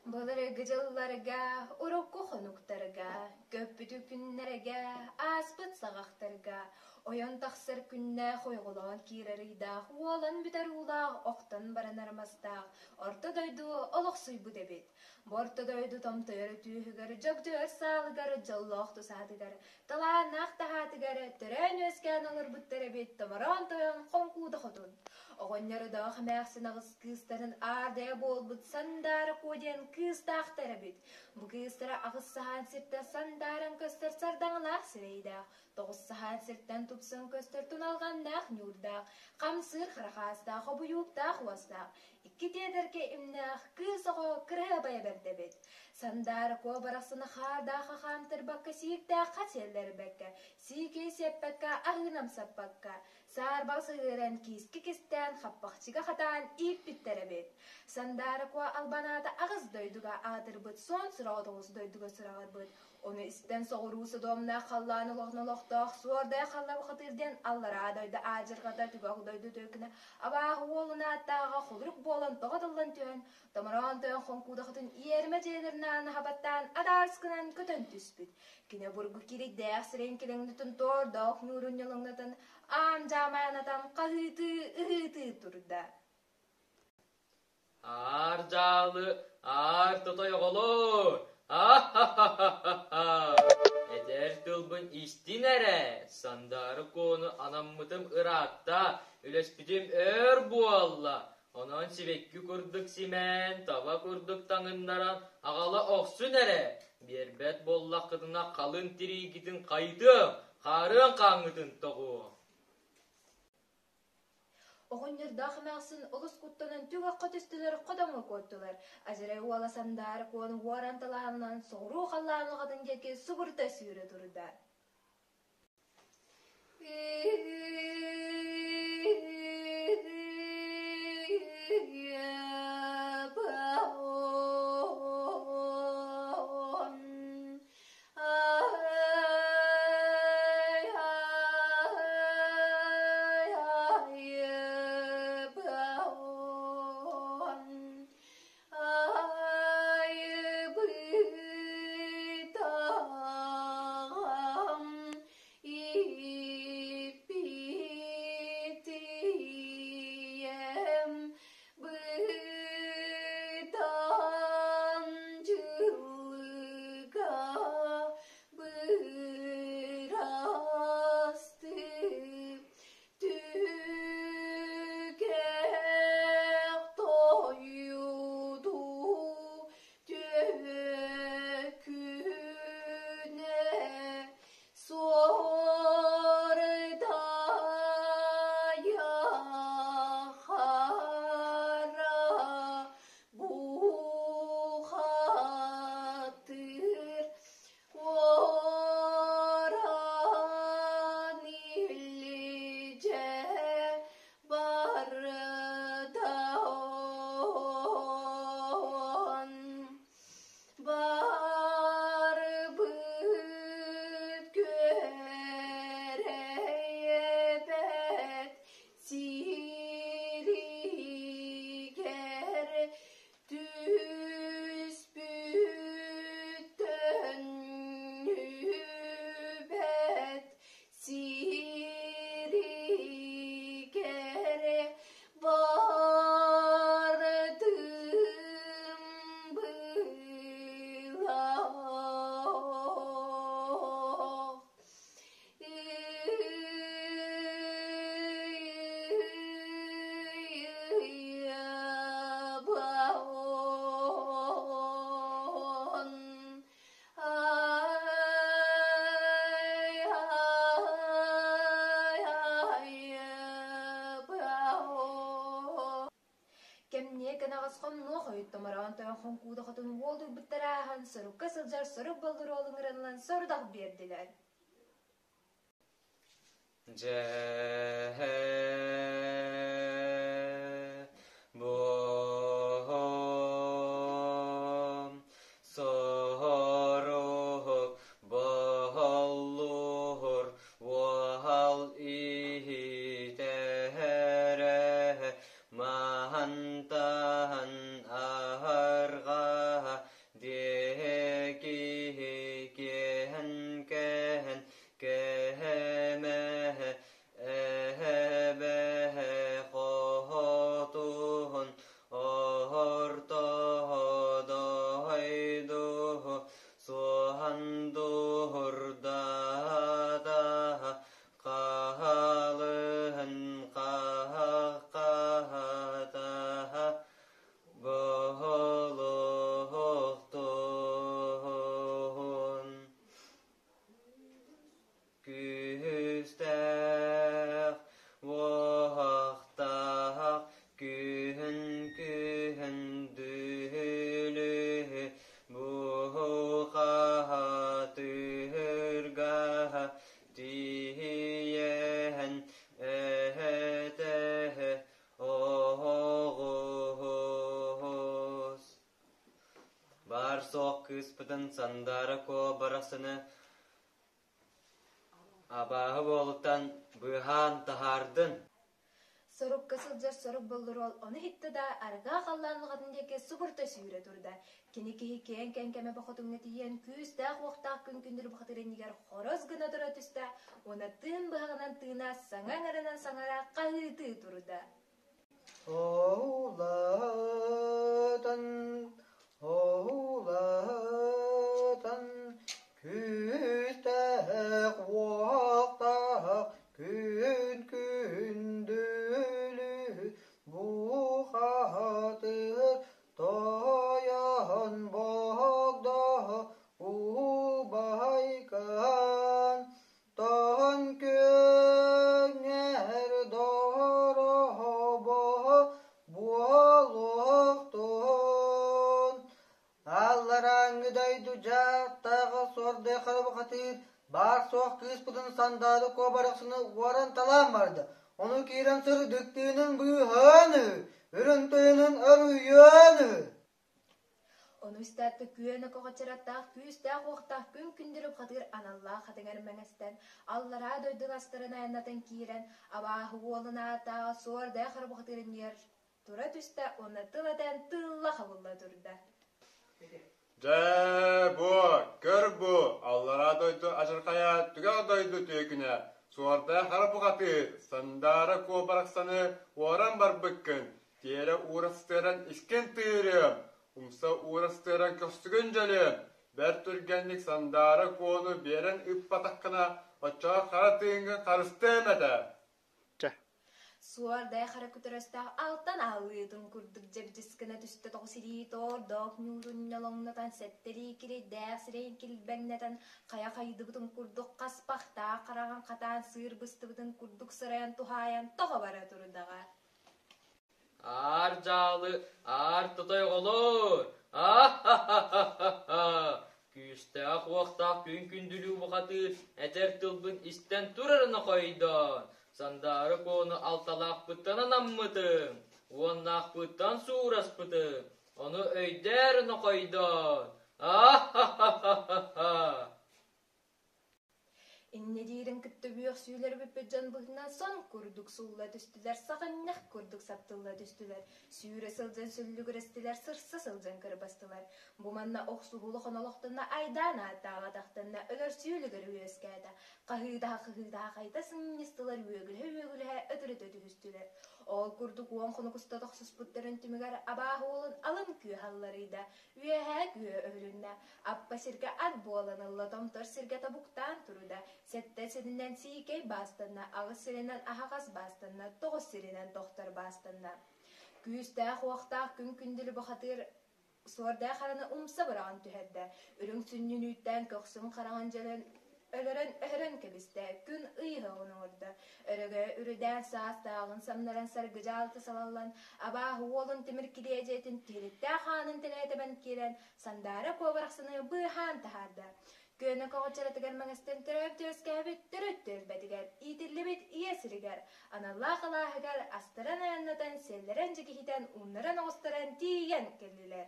Былыргы дьылларга, урукку хонуктарга, көппүтү күннэргэ, ааспыт саҕахтарга, ойон тахсар күннээх ойоҕолоон киирэр ыйдаах, уолан бүтэр уулаах, охтон баранар мастаах орто дойду олохсуйбут эбит. Бу орто дойду томтойор түөһүгэр, дьөгдьөөр саалыгар, дьоллоох тусаатыгар, талааннаах таһаатыгар төрөөн-үөскээн олорбуттар эбит томороон тойон Хоҥкууда хотун. Оҕонньордоох эмээхсин аҕыс кыыстарын аардайа буолбут Сандаара Куо диэн кыыстаахтар эбит. Бу кыыстара аҕыс саһаан сиртэн сандааран көстөр сардаҥалаах сирэйдээх, тоҕус саһаан сиртэн тупсан көстөр туналҕаннаах ньуурдаах, хамсыыр харахаастаах, обуйууктаах уостаах, икки тиэтэргэ имнээх кыыс оҕо кыраһыабайа бэрдэ эбит. Сандаара Куо барахсаны хаардаахха хаамтарбакка, сииктээххэ сиэллэрбэккэ, сиикэйи сиэппэккэ, аһыын амсаппакка, Саарбаҕа сыһыаран, киискэ кистээн, хаппахчыга хатаан ииппиттэр эбит. Сандаара Куо албан аата аҕыс дойдуга аатырбыт, суон сураҕа тоҕус дойдуга сураҕырбыт. Ону истэн соҕуруу содуомнаах халлаан олоҕун олохтоох суордайа халлабахатыыр диэн аллараа дойду аадьырҕата түгэх дойду түөкүнэ абааһы уолун ааттааҕа холурук буолан тоҕо тыллан түһэн, томороон тойон хоҥкуудахытын иэрмэ дьиэлэрин аана хабаттаан адаарыс гынан көтөн түспүт. Кини обургу кирийдээх сирэйин килэҥнэтин тордоох ньуурун ньылыҥнатан, аам-дьаам айанатан хаһыытыы, ыһыытыы турда. Аар дьаалы, аар тотой оҕолоор! А-ха-ха-ха-ха! Этэр тылбын истин эрэ, Сандаары Куону анаммытым ыраатта, үлэспитим өр буолла. Онон сибэкки курдук симээн, таба курдук таҥыннаран аҕала охсун эрэ, биэрбэт буоллаххытына халыҥ тириигитин хайытыам, хаарыан хааҥҥытын тоҕуом. Оҕонньордоох эмээхсин олус куттанан түгэххэ түстүлэр, хотоҥҥо куоттулар. Адьарай уола Сандаара Куону уоран талаһанынан соҕуруу халлаан улаҕатын диэки субурда сүүрэ турда. Айбытаҕам ииппитиэм бытаан дьылга бырастыы Түгэх тойуду түөкүнэ суордайа хара бухатыр Куоран илдьэ барда барбыт күөрэйбэт сиригэр Түспүт төннүбэт сиригэр бардым былаах. Кэмниэ кэнэҕэс хомнуо хойут томороон тойон хоҥкууда хотун уолуйбуттара ааһан сорукка сылдьар сорук боллуруол ыҥыранылан сорудах биэрдилэр. Дьэ буом сорук боһоллуур уол иһитэрэ маһантаһан аһарҕаһа. Баар-суох кыыспытын Сандаара Куо барахсаны абааһы буолуттан быыһаан таһаардын. Сорукка сылдьар сорук боллуруол ону иһиттэ да, арҕаа халлаан лаҕатын диэки субурта сүүрэ турда. Кини киһи киэҥ кэҥкэмэ бохотуҥҥа тиийэн, күүстээх-уохтаах күн күндүр бухатыр иннигэр хорос гына тура түстэ уонна тыын быһаҕынан тыына, саҥа ыҥырынан саҥара хаһыытыы турда. Оулатан, оулатан, күүстээх уохтаах күн күндүлү бухатыр тойон богдо убайкан Тоһун күҥҥэр дорообо буолуохтун. Алларааҥҥы дойду дьааттааҕа суордай харабахатыыр баар-суох кыыспытын Сандаары Куо барахсаны уоран талаан барда. Ону киирэн сырдык тыынын быыһаан үһү, үрүҥ тыынын өрүйэн үһү. Ону истээт да күөнэ көҕөччөрөттөөх күүстээх-уохтаах күн күндүрүп хатыыр аналлаах хатыҥар мэҥэстэн, аллараа дойдуну астарын айаннатан киирэн, абааһы уолун ааттааҕа суордай харбахатыыр иннигэр тура түстэ уонна тыл этэн тыылла хабылла турда. Дьэ, бу, көр бу, аллараа дойду адьырхайа түгэх дойду түөкүнэ, суордай хара бухатыыр, Сандаара Куо барахсаны уоран барбыккын, Тиэрэ уурастыыран искин тыырыам, умса уурастыыран көхсүгүн дьөлүөм, бэрт түргэнник Сандаара Куону биэрэн ыыппатаххына, оччоҕо хара тыыҥҥын харыстыам этэ. Чэ. Суордай хара көтөрөстөөх алтан аалыытын курдук дьэбдьис гына түстэ тоҕус илии тоордоох ньуурун ньолоҥнотон сэттэлии кирэйдээх сирэйин килбэҥнэтэн хайа хайдыбытын курдук хаспахтаах хараҕын хатаан сыыр быстыбытын курдук сырайан туһаайан тоҕо бара турдаҕа. Аар дьаалы, аар тутай оҕолоор! А-ха-ха-ха-ха! Күүстээх-уохтаах күн күндүлүү бухатыыр этэр тылбын истэн турар нохойдоон, Сандаары Куону алталаахпыттан анаммытым, уоннаахпыттан суураспытым, ону өйдөөр нохойдоон! А-ха-ха-ха-ха! Инньэ диирин кытта үөхсүүлэр бүппүт дьон быһыытынан сон курдук сулла түстүлэр, саҕынньах курдук саптылла түстүлэр, сүүрэ сылдьан сүллүгүрэстилэр, сырса сылдьан кырбастылар. Бу манна охсуһуулаах олохтонно айдаан ааттаабатахтанна өлөрсүү үлүгэр үөскээтэ. Хаһыытаһа-хаһыытаһа хайта сынньыстылар, үөгүлэһэ-үөгүлэһэ өтөрүтэ түһүстүлэр. Ол курдук уон хонук уста тохсуспуттарын түмүгэр абааһы уолун алын күөһэ алларыйда, үөһээ күөһэ өһүлүннэ. Аппа сиргэ ат буолан ылла, томтор сиргэ тобуктаан турда, сэттэ сиринэн сиикэй баастанна, аҕыс сиринэн аһаҕас баастанна, тоҕус сиринэн тохтор баастанна. Күүстээх-уохтаах күн күндүлү бухатыыр суордаах хараны умса быраҕан түһэрдэ, үрүҥ сүнньүн үүттээн көхсүн хараҕын дьөлөн өлөрөн өһөрөн кэбистэ, күн ый ыһыаҕын оҥордо. Өрөгө үрүдээн саастааҕын самнаран саргыдьаалта салаллан, абааһы уолун тимир килиэдьийэтин тиһиликтээх аанын тэлээтэбэн киирэн, Сандаара куобарахсыны быыһаан таһаарда. Күөнэ көҕүччэрэтигэр мэҥэстэн төрөөбүт үөскээбит төрүт түөлбэтигэр, иитиллибит ийэ сиригэр, аналлаах алааһыгар астаран айаннатан, сиэллэрэн дьигиһитэн, ууннаран оҕустаран тиийэн кэллилэр.